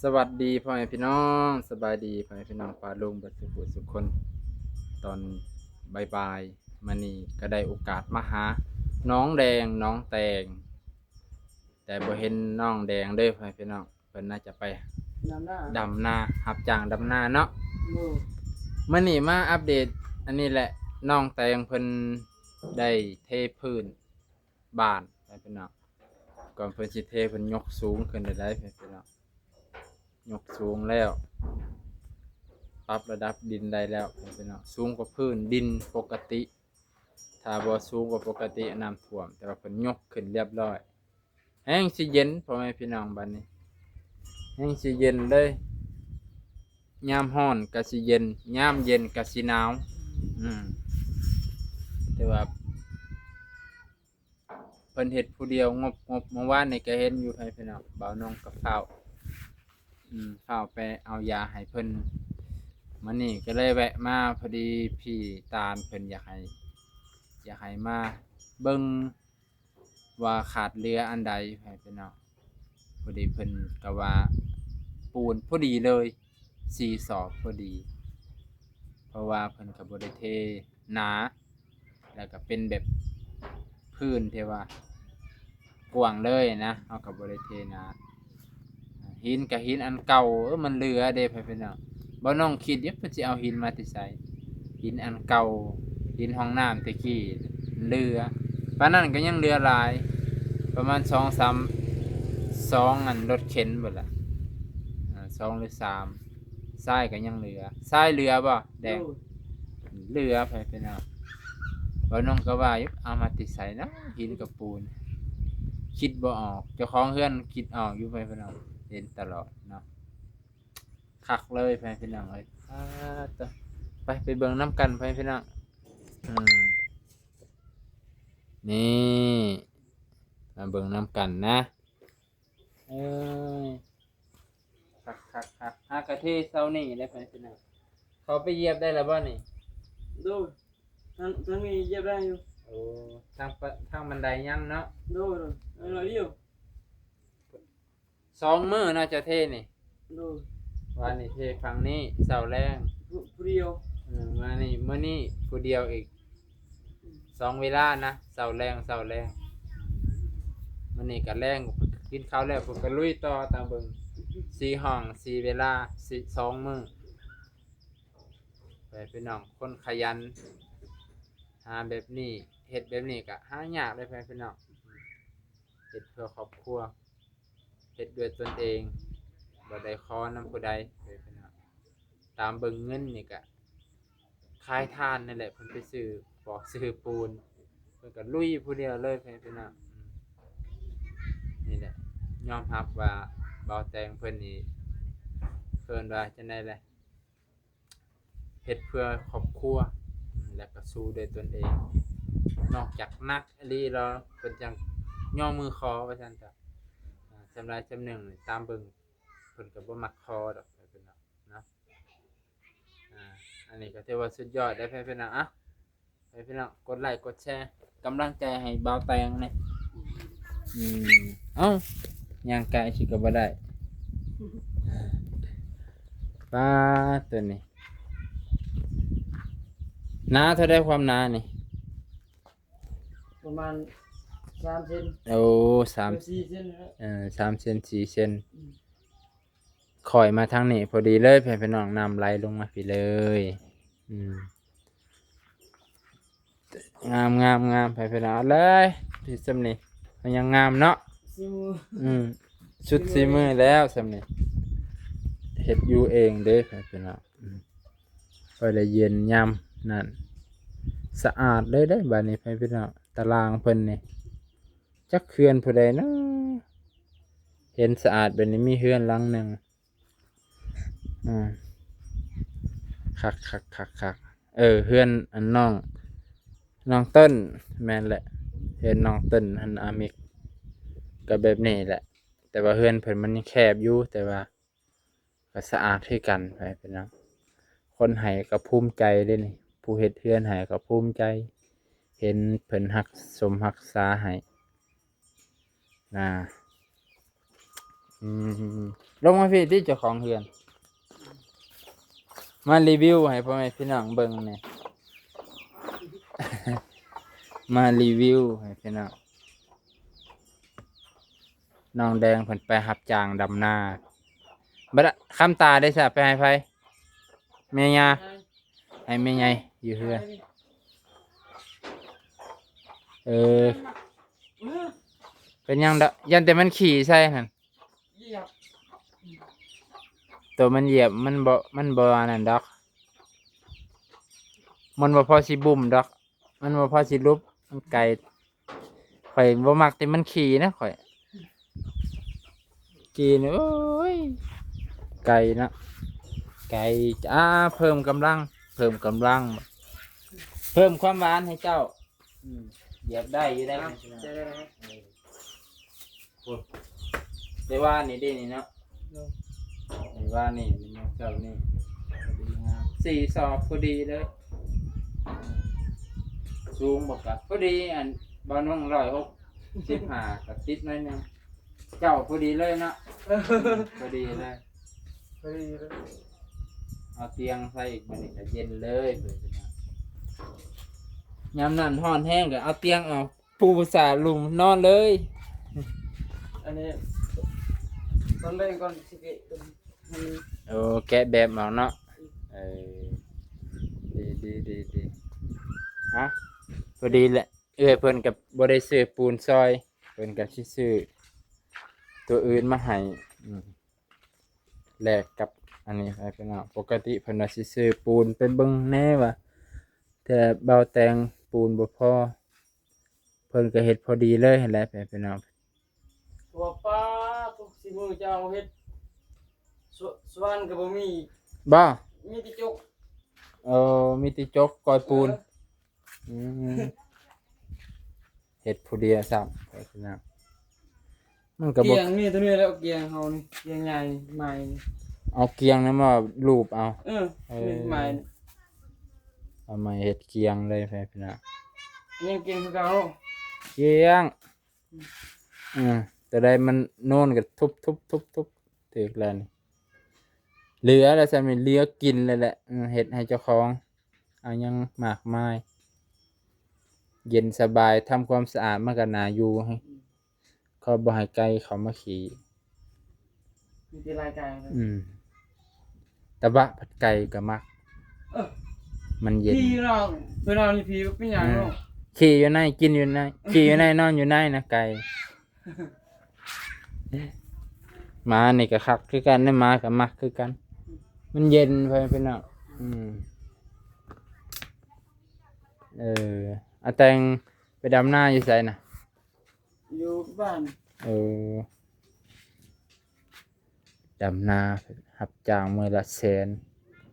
ສະຫວັດດີພໍ່ແມ່ພີ່ນ້ອງ, ສະບາຍດີພໍ່ແມ່ພີ່ນ້ອງປ້າລຸງເບິດສູ່ຜູ້ສູ່ຄົນ. ຕອນບ່າຍໆມານີ້ກໍໄດ້ໂອກາດມາຫານ້ອງແດງ ນ້ອງແຕງ, ແຕ່ບໍ່ເຫັນນ້ອງແດງເດີພໍ່ແມ່ພີ່ນ້ອງ, ເພິ່ນໜ້າຈະໄປ ດຳນາ ດຳນາ ຮັບຈ້າງດຳນາເນາະ. ໂດຍ ມື້ນີ້ມາອັບເດດອັນນີ້ແຫຼະ, ນ້ອງແຕງເພິ່ນໄດ້ເທພື້ນ ບ້ານ ໃຫ້ພີ່ນ້ອງ. ກ່ອນເພິ່ນຊິເທ ເພິ່ນຍົກສູງຂຶ້ນໄດ້ໃດ໋ພີ່ນ້ອງ, ຍົກສູງແລ້ວ ປັບລະດັບດິນໄດ້ແລ້ວພີ່ນ້ອງ, ສູງກວ່າພື້ນດິນປົກກະຕິ. ຖ້າບໍ່ສູງກວ່າປົກກະຕິ ນ້ຳຖ້ວມ, ແຕ່ວ່າເພິ່ນຍົກຂຶ້ນລຽບລ້ອຍ. ແຮງຊິເຢັນ ພໍ່ແມ່ພີ່ນ້ອງ, ບັດນີ້ແຮງຊິເຢັນເລີຍ, ຍາມຮ້ອນກໍຊິເຢັນ, ຍາມເຢັນກໍຊິໜາວ. ອືມ ແຕ່ວ່າ ເພິ່ນເຮັດຜູ້ດຽວງົບໆ, ມື້ວານນີ້ກໍເຫັນຢູ່ໃຫ້ພີ່ນ້ອງ, ບ່າວນົງກໍຟ້າວ ອືມ ຟ້າວໄປເອົາຢາໃຫ້ເພິ່ນ. ມື້ນີ້ກໍເລີຍແວະມາ, ພໍດີພີ່ຕານເພິ່ນຢາກໃຫ້ ຢາກໃຫ້ມາເບິ່ງວ່າຂາດເຫຼືອອັນໃດໃຫ້ພີ່ນ້ອງ. ພໍດີເພິ່ນກໍວ່າປູນພໍດີເລີຍ ສີ່ສອບພໍດີ, ເພາະວ່າເພິ່ນກໍບໍ່ໄດ້ເທໜາ ແລ້ວກໍເປັນແບບພື້ນທີ່ວ່າກວ້າງເລີຍນະ, ເຮົາກໍບໍ່ໄດ້ເທໜາ. ຫີນກໍຫີນອັນເກົ່າ, ເອີ ມັນເຫຼືອເດ້ ພໍ່ແມ່ພີ່ນ້ອງ. ບ່າວນ້ອງຄິດຢູ່ ເພິ່ນຊິເອົາຫີນມາແຕ່ໃສ? ຫີນອັນເກົ່າ, ຫີນຫ້ອງນ້ຳແຕ່ກີ້ເຫຼືອ, ປານນັ້ນກໍຍັງເຫຼືອຫຼາຍ, ປະມານສອງສາມ ສອງອັນລົດເຂັນພຸ້ນລະ, ອາ ສອງຫຼືສາມ. ຊາຍກໍຍັງເຫຼືອ, ຊາຍເຫຼືອບໍ່ແດງ? ໂດຍ ເຫຼືອ ໃຜເປັນເອົາ. ບ່າວນ້ອງກໍວ່າຢູ່ ເອົາມາແຕ່ໃສເນາະ ຫີນກັບປູນ, ຄິດບໍ່ອອກ. ເຈົ້າຂອງເຮືອນຄິດອອກຢູ່ ໃຜເປັນເອົາ, ເຫັນຕະຫຼອດເນາະ. ຄັກເລີຍ ໃຜເປັນເອົາເອີຍ. ອາ ໄປ ໄປເບິ່ງນຳກັນ ໃຜເປັນເອົາ. ອືມ ນີ້ ມາເບິ່ງນຳກັນນະ. ເອີຍ ຄັກໆໆ ຫາກະເທເຊົານີ້ແຫຼະ ໃຜເປັນເອົາ. ເຂົາໄປຢຽບໄດ້ແລ້ວບໍ່ນີ້? ໂດຍ ທາງ ທາງນີ້ຢຽບໄດ້ຢູ່. ໂອ້ ທາງ ທາງບັນໄດຍັງເນາະ. ໂດຍ ໂດຍ ໜ້ອຍດຽວ. ສອງມື້ເນາະ ເຈົ້າເທນີ້? ໂດຍ ວານນີ້ເທຝັ່ງນີ້ ເຊົ້າແລງ ຜູ້ ຜູ້ດຽວ. ເອີ ມານີ້ ມື້ນີ້ຜູ້ດຽວອີກ ອືມ ສອງເວລານະ ເຊົ້າແລງ ເຊົ້າແລງ. ມື້ນີ້ກໍແລງ ກິນເຂົ້າແລ້ວ ເພິ່ນກໍລຸຍຕໍ່ຕາມເບິ່ງ ສີ່ຫ້ອງ ສີ່ເວລາ ສີ່ ສອງມື້. ໄປ ພີ່ນ້ອງ ຄົນຂະຫຍັນ ຫາແບບນີ້ ເຮັດແບບນີ້ກໍຫາຍາກເດ້ ພີ່ນ້ອງ. ເຮັດເພື່ອຄອບຄົວ ເຮັດດ້ວຍຕົນເອງ ບໍ່ໄດ້ຂໍນຳຜູ້ໃດ. ຕາມເບິ່ງເງິນນີ້ກະຂາຍຖ່ານນີ້ແຫຼະ ເພິ່ນໄປຊື້ປອກຊື້ປູນ ເພິ່ນກະລຸຍຜູ້ດຽວເລີຍ ພີ່ນ້ອງ. ນີ້ແຫຼະ ຍອມຮັບວ່າບ່າວແຕງເພິ່ນນີ້ ເອີ້ນວ່າຈັ່ງໃດແຫຼະ ເຮັດເພື່ອຄອບຄົວ ແລ້ວກໍສູ້ດ້ວຍຕົນເອງ. ນອກຈາກໜັກອີ່ຫຼີແລ້ວ ເພິ່ນຈັ່ງຍໍມືຂໍວ່າຊັ້ນຊະ. ອາ ສ່ຳຫຼາຍສ່ຳໜຶ່ງນີ້ ຕາມເບິ່ງເພິ່ນກໍບໍ່ມັກຂໍດອກ ເພິ່ນເນາະ ເນາະ. ອາ ອັນນີ້ກໍຖືວ່າສຸດຍອດໄດ໋ ເພື່ອນໆ. ອະ ໃຫ້ພີ່ນ້ອງກົດໄລກົດແຊ ກຳລັງໃຈໃຫ້ບ່າວແຕງແດ່. ອືມ ເອົ້າ ຍ່າງໄກຊິກໍບໍ່ໄດ້. ປ້າ ຕົວນີ້ ໜາເທົ່າໃດຄວາມໜານີ້? ປະມານສາມເຊັນ. ໂອ້ ສາມ ເກືອບສີ່ເຊັນແລ້ວ. ເອີ ສາມເຊັນ ສີ່ເຊັນ. ອືມ ຄ່ອຍມາທາງນີ້ພໍດີເລີຍ ພີ່ນ້ອງ ນ້ຳໄຫຼລົງມາພີ້ເລີຍ. ອືມ ງາມໆໆ ໃຫ້ພີ່ນ້ອງເອົາເລີຍ ທີ່ສ່ຳນີ້ ມັນຍັງງາມເນາະ. ອືມ ສຸດຝີມືແລ້ວສ່ຳນີ້ ເຮັດຢູ່ເອງເດ້ ໃຫ້ພີ່ນ້ອງ. ອືມ ພໍໄດ້ເຢັນຍາມນັ້ນ ສະອາດເລີຍເດ້ ບາດນີ້ ໃຫ້ພີ່ນ້ອງ. ຕາລາງເພິ່ນນີ້ ຈັກເຮືອນຜູ້ໃດເນາະ ເຫັນສະອາດແບບນີ້ ມີເຮືອນຫຼັງໜຶ່ງ. ອືມ ຄັກໆໆໆ. ເອີ ເຮືອນອັນນ້ອງ ນ້ອງເຕີນ ແມ່ນແຫຼະ ເຮືອນນ້ອງເຕີນຫັ້ນ ອາມິກ ກໍແບບນີ້ແຫຼະ. ແຕ່ວ່າເຮືອນເພິ່ນມັນຍັງແຄບຢູ່ ແຕ່ວ່າ ກໍສະອາດຄືກັນ ໃຫ້ພີ່ນ້ອງ. ຄົນໃຫ້ກໍພູມໃຈເດ້ນີ້ ຜູ້ເຮັດເຮືອນໃຫ້ກໍພູມໃຈ ເຫັນເພິ່ນຮັກສົມຮັກສາໃຫ້ນະ. ອືມ ລົງມາພີ້ຕິເຈົ້າຂອງເຮືອນ ມາຣີວິວໃຫ້ພໍ່ແມ່ພີ່ນ້ອງເບິ່ງແດ່ ມາຣີວິວໃຫ້ພີ່ນ້ອງ. ນ້ອງແດງເພິ່ນໄປຮັບຈ້າງດຳນາ. ບັດຄຳຕາເດ້ຊະ ໄປໃຫ້ໃຜ? ແມ່ຍ່າ? ໃຫ້ແມ່ໃຫຍ່ຢູ່ເຮືອນ. ເອີ ເປັນຫຍັງດອກ ຢ້ານແຕ່ມັນຂີ້ໃສ່ຫັ້ນ. ໂຕມັນຢຽບ ມັນບໍ່ ມັນບໍ່ອັນນັ້ນດອກ ມັນບໍ່ພໍຊິບຸ້ມດອກ. ມັນບໍ່ພໍຊິຫຼຸບ ມັນໄກ. ຂ້ອຍບໍ່ມັກແຕ່ມັນຂີ້ນະ ຂ້ອຍ ຂີ້ນີ້ ໂອ້ຍ ໄກເນາະ ໄກ. ອ່າ ເພີ່ມກຳລັງ ເພີ່ມກຳລັງ ເພີ່ມຄວາມຫວານໃຫ້ເຈົ້າ. ອືມ ຢາກໄດ້ຢູ່ໄດ໋ ອ່າ ເຈົ້າໄດ້ແລ້ວ ເອີ. ໂອ້ ແຕ່ວ່ານີ້ເດ້ນີ້ເນາະ ໂດຍ ແຕ່ວ່ານີ້ ນີ້ເຈົ້ານີ້ ພໍດີງາມ ສີ່ສອບພໍດີເດີ ສູງບໍ່ກັບ ພໍດີ. ອັນບ່າວໜຸ່ງ ຮ້ອຍຫົກສິບຫ້າ ກໍຕິດໜ້ອຍໜຶ່ງ ເຈົ້າພໍດີເລີຍເນາະ ພໍດີເລີຍ ພໍດີເລີຍ. ເອົາຕຽງໃສ່ອີກ ບັດນີ້ກໍເຢັນເລີຍ. ຍາມນັ້ນຮ້ອນແຮງກໍເອົາຕຽງອອກ ປູສາລຸມນອນເລີຍ. ອັນນີ້ຕອນແລງກ່ອນຊິແກະຕົວນີ້ໃຫ້ມັນ ໂອ້ ແກະແບບເອົາເນາະ ເອີ ດີໆໆໆ. ຮະ ພໍດີແຫຼະ ເອື້ອຍເພິ່ນກໍບໍ່ໄດ້ຊື້ປູນຊອຍ ເພິ່ນກໍຊິຊື້ຕົວອື່ນມາໃຫ້ ອືມ ແລກກັບອັນນີ້ໃຫ້ພີ່ນ້ອງ. ປົກກະຕິເພິ່ນວ່າຊິຊື້ປູນໄປເບິ່ງແດ່ວ່າ ແຕ່ບ່າວແຕງປູນບໍ່ພໍ ເພິ່ນກໍເຮັດພໍດີເລີຍຫັ້ນແຫຼະ ແມ່ພີ່ນ້ອງ. ວ່າປ້າ ທຸກຊິມື້ຈະເອົາເຮັດ ສວ- ສວນກໍບໍ່ມີ ບໍ່ ມີແຕ່ຈົກ. ເອີ ມີແຕ່ຈົກກ້ອຍປູນ ເອີ ອືມ ເຮັດຜູ້ດຽວຊ້ຳ ແມ່ພີ່ນ້ອງ. ມັນກໍບໍ່ ກ້ຽງນີ້ ຕົວນີ້ແຫຼະ ກ້ຽງເຮົານີ້ ກ້ຽງໃຫຍ່ໃໝ່ນີ້ ເອົາກ້ຽງນັ້ນມາລູບເອົາ ເອີ ເອີ ໃໝ່ນີ້ ເອົາໄມ້ເຮັດກ້ຽງເລີຍ ແມ່ພີ່ນ້ອງ. ຍັງກ້ຽງຄືເກົ່າເນາະ ກ້ຽງ ອືມ ເອີ ຕົວໃດມັນໂນນກໍທຸບໆໆ ຖືກແລ້ວນີ້ ເຫຼືອແລ້ວ ຊ່ຳນີ້ເຫຼືອກິນເລີຍແຫຼະ ເອີ ເຮັດໃຫ້ເຈົ້າຂອງ ເອົາຫຍັງມາກມາຍ ເຢັນສະບາຍ ທຳຄວາມສະອາດ ມັນກໍໜ້າຢູ່ ອືມ ກໍບໍ່ໃຫ້ໄກ່ເຂົ້າມາຂີ້ ມີແຕ່ລາຍໄກ່ເລີຍ ອືມ ຕະບະພັດໄກ່ກໍມັກ ເອີ ມັນເຢັນ ຂີ່ເນາະ ເພິ່ນເອົານີ້ຂີ່ເປັນຫຍັງເນາະ ອືມ ຂີ່ຢູ່ໃນ ກິນຢູ່ໃນ ຂີ່ຢູ່ໃນ ນອນຢູ່ໃນນະໄກ່. ໝານີ້ກໍຄັກຄືກັນເດ້ ໝາກໍມັກຄືກັນ ມັນເຢັນ ພໍ່ແມ່ພີ່ນ້ອງ ອືມ ເອີ ອາແຕງໄປດຳນາຢູ່ໃສນະ? ຢູ່ບ້ານ ເອີ ດຳນາ ຮັບຈ້າງມື້ລະແສນ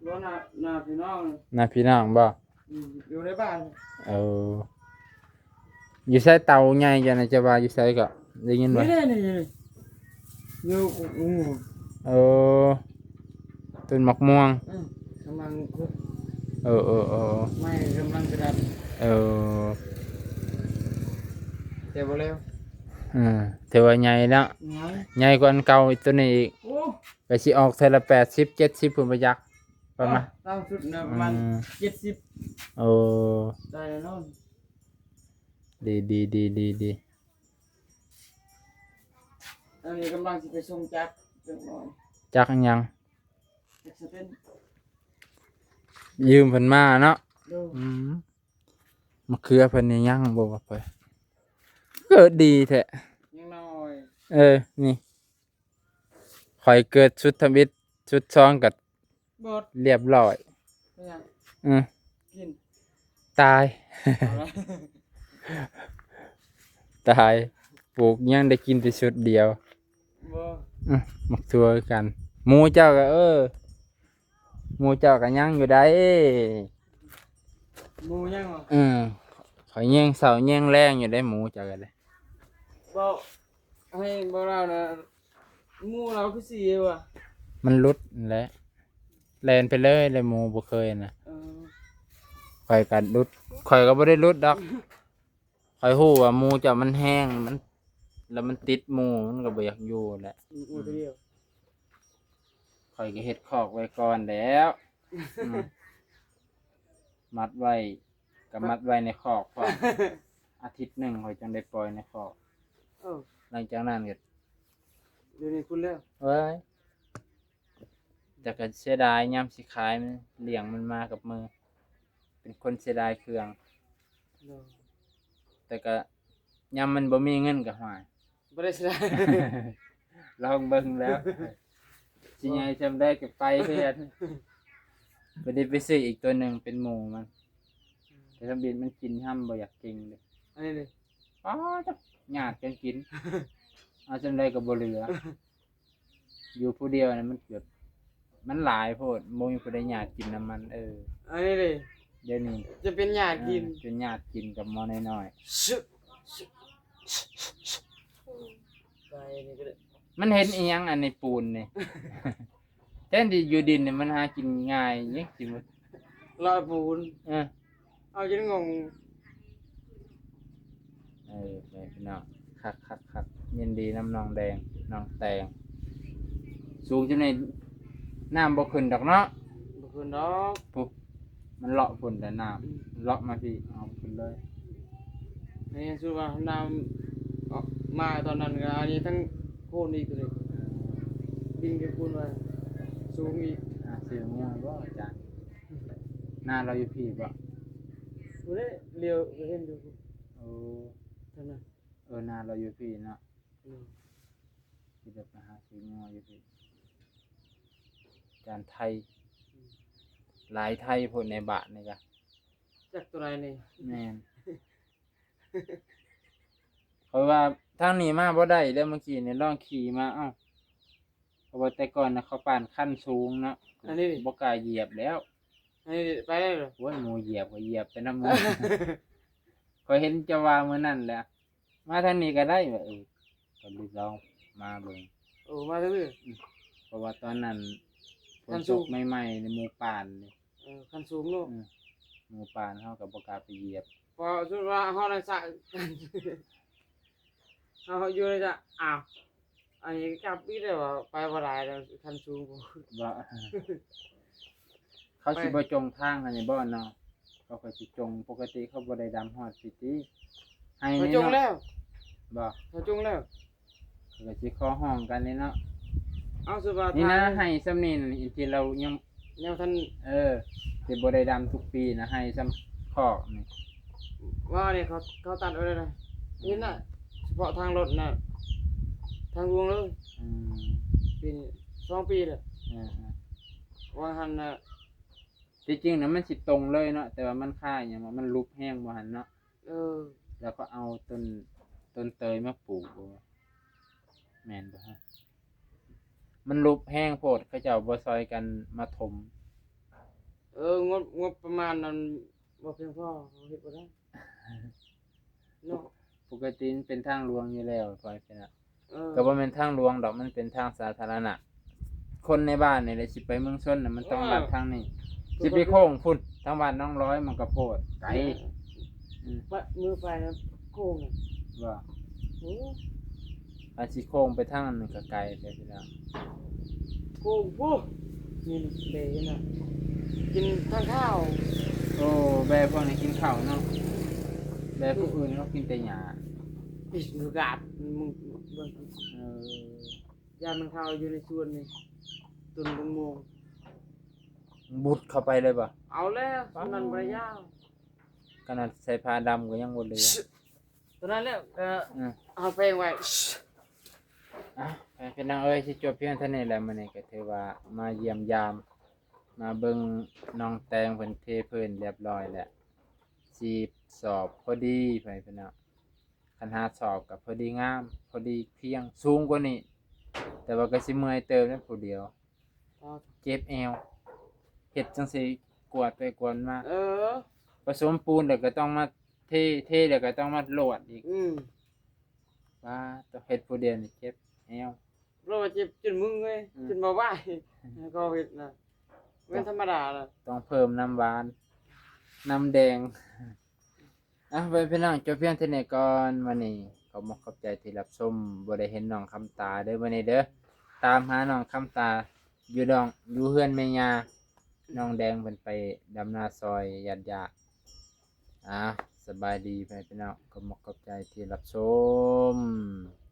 ບໍ່ ນາ ນາພີ່ນ້ອງ ນາພີ່ນ້ອງບໍ່? ອືມ ຢູ່ໃນບ້ານ ເອີ ຢູ່ໃສເຕົາໃຫຍ່ຈັ່ງນັ້ນ ຈະວ່າຢູ່ໃສກໍໄດ້ຍິນວ່າ ນີ້ ນີ້ ນີ້ ຢູ່ ອືມ ເອີ ຕົ້ນໝາກມ່ວງ ອືມ ກຳລັງຂຸດ ເອີໆໆ ໄມ້ກຳລັງຈະດັນ ເອີ ແຕ່ບໍ່ແລ້ວ ເອີ ຖືວ່າໃຫຍ່ແລ້ວ ໃຫຍ່ ໃຫຍ່ກວ່າອັນເກົ່າອີກ ໂຕນີ້ອີກ ໂອ້ ກໍຊິອອກເທື່ອລະແປດສິບ ເຈັດສິບພຸ້ນບໍ່ຈັກ ປະມານ ອໍ ຕາມສຸດນະ ປະມານ ອືມ ເຈັດສິບ ໂອ້ ໄດ້ແນ່ນອນ ດີໆໆໆ ອັນນີ້ກຳລັງຊິໄປສົ່ງຈັກຈັກໜ້ອຍ ຈັກອີ່ຫຍັງ? ຈັກສະເຕັນ ຢືມເພິ່ນມາເນາະ ໂດຍ ອືມ ມະເຂືອເພິ່ນນີ້ຍັງບໍ່ວ່າ ເກີດດີແທ້ ຍັງນ້ອຍ ເອີ ນີ້ ຂ້ອຍເກີດຊຸດທຳອິດ ຊຸດສອງກໍ ບອດ ລຽບຮ້ອຍ ເປັນຫຍັງ? ອືມ ກິນ ຕາຍ ເອົາລະ ຕາຍ ປູກຍັງໄດ້ກິນແຕ່ຊຸດດຽວ ບໍ່ ອືມ ໝາກຖົ່ວຄືກັນ ໝູເຈົ້າກໍ ເອີ ໝູເຈົ້າກໍຍັງຢູ່ໃດ໋ ໝູຍັງບໍ່? ເອີ ຂ້ອຍແຍງເຊົ້າແຍງແລງຢູ່ໃດ໋ ໝູເຈົ້າກໍໄດ້ ເວົ້າໃຫ້ບໍ່ລາວນະ ໝູລາວຄືຊິວ່າ ມັນຫຼຸດຫັ້ນແຫຼະ ແລ່ນໄປເລີຍແຫຼະ ໝູບໍ່ເຄີຍນະ ເອີ ຂ້ອຍກໍຫຼຸດ ຂ້ອຍກໍບໍ່ໄດ້ຫຼຸດດອກ ຂ້ອຍຮູ້ວ່າໝູເຈົ້າມັນແຮງ ມັນ ແລ້ວມັນຕິດໝູ່ ມັນກໍບໍ່ຢາກຢູ່ແຫຼະ. ອືມ ໝູ່ຕົວດຽວ. ຂ້ອຍກໍເຮັດຄອກໄວ້ກ່ອນແລ້ວ. ອືມ ມັດໄວ້ ກໍມັດໄວ້ໃນຄອກພ້ອມ. ອາທິດໜຶ່ງຂ້ອຍຈັ່ງໄດ້ປ່ອຍໃນຄອກ. ເອີ ຫຼັງຈາກນັ້ນກໍ ດຽວນີ້ຄຸນແລ້ວ. ເອີຍ ແຕ່ກໍເສຍດາຍ ຍາມຊິຂາຍມັນ ລ້ຽງມັນມາກັບມື ເປັນຄົນເສຍດາຍເຄື່ອງ. ໂດຍ. ແຕ່ກໍຍາມມັນບໍ່ມີເງິນກໍ ຫ້ວຍ ບໍ່ໄດ້ເສຍດາຍ ລອງເບິ່ງແລ້ວ ຊິໃຫຍ່ສ່ຳໃດກໍໄປຄືກັນ. ບໍ່ໄດ້ໄປຊື້ອີກຕົວໜຶ່ງເປັນໝູ່ມັນ. ແຕ່ທຳອິດມັນກິນຫ້ຳບໍ່ຢາກເກັ່ງເດ້. ອັນນີ້ເດ້ ປາດໂທ້ ຍາດກັນກິນ ເອົາສ່ຳໃດກໍບໍ່ເຫຼືອ. ຢູ່ຜູ້ດຽວນະ ມັນແບບ ມັນຫຼາຍໂພດ ບໍ່ມີຜູ້ໃດຍາດກິນນຳມັນ. ເອີ ອັນນີ້ເດ້ ດຽວນີ້ຈະເປັນຍາດກິນ ເອີ ເປັນຍາດກິນກັບໝໍ້ນ້ອຍໆ. ຊຶ ຊຶ ຊຶ ຊຶ ໄປນີ້ກໍໄດ້. ມັນເຫັນອີ່ຫຍັງອັນນີ້ ປູນນີ້? ແທນທີ່ຢູ່ດິນນີ້ມັນຫາກິນງ່າຍ ຍັງຊິມາເລາະປູນ. ເອີ ເອົາຈົນງົງ. ເອີ ແມ່ນພີ່ນ້ອງ ຄັກໆໆ ຍິນດີນຳນ້ອງແດງ ນ້ອງແຕງ. ສູງຈັ່ງໃດນ້ຳບໍ່ຂຶ້ນດອກເນາະ? ບໍ່ຂຶ້ນດອກ. ພຸ້ນ ມັນເລາະພຸ້ນແຫຼະນ້ຳ. ອືມ ເລາະມາພີ້ ເອົາຂຶ້ນເລີຍ. ໃນສຸດວ່ານ້ຳອອກມາຕອນນັ້ນກໍອັນນີ້ທັງໂຄນອີກເລີຍ ດິນກໍຄູນວ່າສູງອີກ. ອ່າ ຊື່ງົວບໍ່ອາຈານ? ນາລາວຢູ່ພີ້ບໍ່? ຜູ້ໃດ ຫຼຽວກໍເຫັນຢູ່. ໂອ້ ທາງນັ້ນ. ເອີ ນາລາວຢູ່ພີ້ເນາະ. ອືມ ຊິໄດ້ໄປຫາຊື້ງົວຢູ່ພີ້. ຈານໄທ ອືມ ຫຼາຍໄທໂພດໃນບ້ານນີ້ກະ ຈັກຕົວໃດນີ້. ແມ່ນ ເພາະວ່າທາງນີ້ມາບໍ່ໄດ້ແລ້ວ ເມື່ອກີ້ນີ້ລອງຂີ່ມາ ເອົ້າ ເພາະວ່າແຕ່ກ່ອນນະ ເຂົາປານຄັນສູງເນາະ ອັນນີ້ ບໍ່ກ້າຢຽບແລ້ວ. ອັນນີ້ໄປໄດ້ເລີຍ. ໂອ້ຍ ໝູຢຽບກໍຢຽບໄປນຳໝູ. ຂ້ອຍເຫັນເຈົ້າວ່າມື້ນັ້ນແຫຼະ ມາທາງນີ້ກໍໄດ້ວ່າ ເອີ ກໍໄດ້ລອງມາເບິ່ງ. ໂອ້ ມາທາງນີ້. ອືມ ເພາະວ່າຕອນນັ້ນ ຝົນຕົກໃໝ່ໆ ໃນໝູ່ປ່ານນີ້. ເອີ ຄັນສູງເນາະ. ອືມ ໝູ່ປ່ານເຮົາກໍບໍ່ກ້າໄປຢຽບ ເພາະສົມມຸດວ່າເຮົາໄດ້ສະ ເຮົາຢູ່ໃນຈະ ອ້າວ ອັນນີ້ຈັບອີກແລ້ວວ່າ ໄປບໍ່ໄດ້ແລ້ວ ຄັນສູງ. ບໍ່ ເຂົາຊິບໍ່ຈົງທາງອັນນີ້ບໍ່ເນາະ? ເຂົາກໍຊິຈົງ ປົກກະຕິເຂົາບໍ່ໄດ້ດຳຮອດພີ້ຕິ ໄຮ່ນີ້ເນາະ. ເຂົາຈົງແລ້ວ. ບໍ່ ເຂົາຈົງແລ້ວ. ເຂົາກໍຊິຂໍຮ້ອງກັນນີ້ເນາະ. ເອົາ ສົມມຸດວ່ານີ້ນະ ໄຮ່ສ່ຳນີ້ທີ່ລາວຍັງ ຍັງບໍ່ທັນ ເອີ ທີ່ບໍ່ໄດ້ດຳທຸກປີນະ ໄຮ່ສ່ຳຄອກນີ້ ວ່ານີ້ເຂົາ ເຂົາຕັດໄວ້ແລ້ວນະ. ເຫັນນະ ສະເພາະທາງລົດນະ ທາງຫຼວງເລີຍ. ອືມ ປີນີ້ສອງປີແລ້ວ. ເອີໆ ວ່າຫັ້ນນະ ທີ່ຈິງນະມັນຊິຕົງເລີຍເນາະ ແຕ່ວ່າມັນຄາຍຫຍັງວ່າ ມັນຫຼຸບແຮງບໍ່ຫັ້ນເນາະ. ເອີ ແລ້ວກໍເອົາຕົ້ນ ຕົ້ນເຕີຍມາປູກ ແມ່ນບໍ່ຮະ? ມັນຫຼຸບແຮງໂພດ ເຂົາເຈົ້າບໍ່ຊ່ອຍກັນມາຖົມ. ເອີ ງົບ ງົບປະມານນັ້ນບໍ່ພຽງພໍ ເຮົາເຮັດບໍ່ໄດ້ເນາະ. ປົກກະຕິມັນເປັນທາງຫຼວງຢູ່ແລ້ວ ປອຍເປັນ ເອີ ກໍບໍ່ແມ່ນທາງຫຼວງດອກ ມັນເປັນທາງສາທາລະນະ. ຄົນໃນບ້ານນີ້ແຫຼະ ຊິໄປເມືອງຊົນນະ ມັນຕ້ອງລັດທາງນີ້. ເອີ ຊິໄປໂຄ້ງພຸ້ນ ທາງບ້ານໜອງລອຍມັນກໍໂພດໄກ. ເອີ ອືມ ປະ ມື້ໄປນະໂຄ້ງນະ ບໍ່ ໂອ້ ອັນຊິໂຄ້ງໄປທາງນັ້ນກໍໄກໄປພີ່ນ້ອງ. ໂຄ້ງພຸ້ນ ນີ້ເດນະ ກິນທາງເຂົ້າ. ໂອ້ ແບພວກນີ້ກິນເຂົ້າເນາະ ແບຜູ້ອື່ນເຂົາກິນແຕ່ຫຍ້າ. ປິດມືກາດມຶງເບິ່ງ. ເອີ ຢ້ານມັນເຂົ້າຢູ່ໃນສວນນີ້ ຕົ້ນບັກມ່ວງ ບຸດເຂົ້າໄປເລີຍບໍ່? ເອົາແລ້ວ ປາດ ມັນບໍ່ໄດ້ຍາວ ຂະໜາດໃສ່ຜ້າດຳກໍຍັງບໍ່ເຫຼືອ. ຕົວນັ້ນແຫຼະ ເອີ ເອົາແປງໄວ້. ອ່ະ ພີ່ນ້ອງເອີຍ ຊິຈົບພຽງເທົ່ານີ້ແຫຼະ. ມື້ນີ້ກໍຖືວ່າມາຢ້ຽມຢາມ ມາເບິ່ງນ້ອງແຕງເພິ່ນເທພື້ນລຽບຮ້ອຍແລ້ວ ສີ່ສອບພໍດີ ພໍ່ແມ່ພີ່ນ້ອງ. ຄັນຫ້າສອບກໍພໍດີງາມ ພໍດີພຽງ ສູງກວ່ານີ້ ແຕ່ວ່າກໍຊິເມື່ອຍເຕີບນະຜູ້ດຽວ. ອໍ ເຈັບແອວ ເຮັດຈັ່ງຊີ້ກວດໄປກວດມາ. ເອີ ປະສົມປູນແລ້ວກໍຕ້ອງມາເທ ເທແລ້ວກໍຕ້ອງມາລວດອີກ. ອືມ ວ່າຕ້ອງເຮັດຜູ້ດຽວນີ້ເຈັບແອວ. ເພາະວ່າເຈັບຈົນມຶງເລີຍ ອືມ ຈົນບໍ່ໄຫວ ເຂົາເຮັດນະ ແມ່ນທຳມະດາລະ ຕ້ອງເພີ່ມນ້ຳຫວານ ນ້ຳແດງ. ອ່ະ ໄວ້ພີ່ນ້ອງ ຈົບພຽງເທົ່ານີ້ກ່ອນ. ມື້ນີ້ ຂອບມຸກຂອບໃຈທີ່ຮັບຊົມ. ບໍ່ໄດ້ເຫັນນ້ອງຄຳຕາເດີມື້ນີ້ເດີ. ຕາມຫານ້ອງຄຳຕາຢູ່ດອງ ຢູ່ເຮືອນແມ່ຍ່າ. ນ້ອງແດງເພິ່ນໄປດຳນາຊອຍຢາດຢາ. ອ່າ ສະບາຍດີພໍ່ແມ່ພີ່ນ້ອງ. ຂອບມຸກຂອບໃຈທີ່ຮັບຊົມ.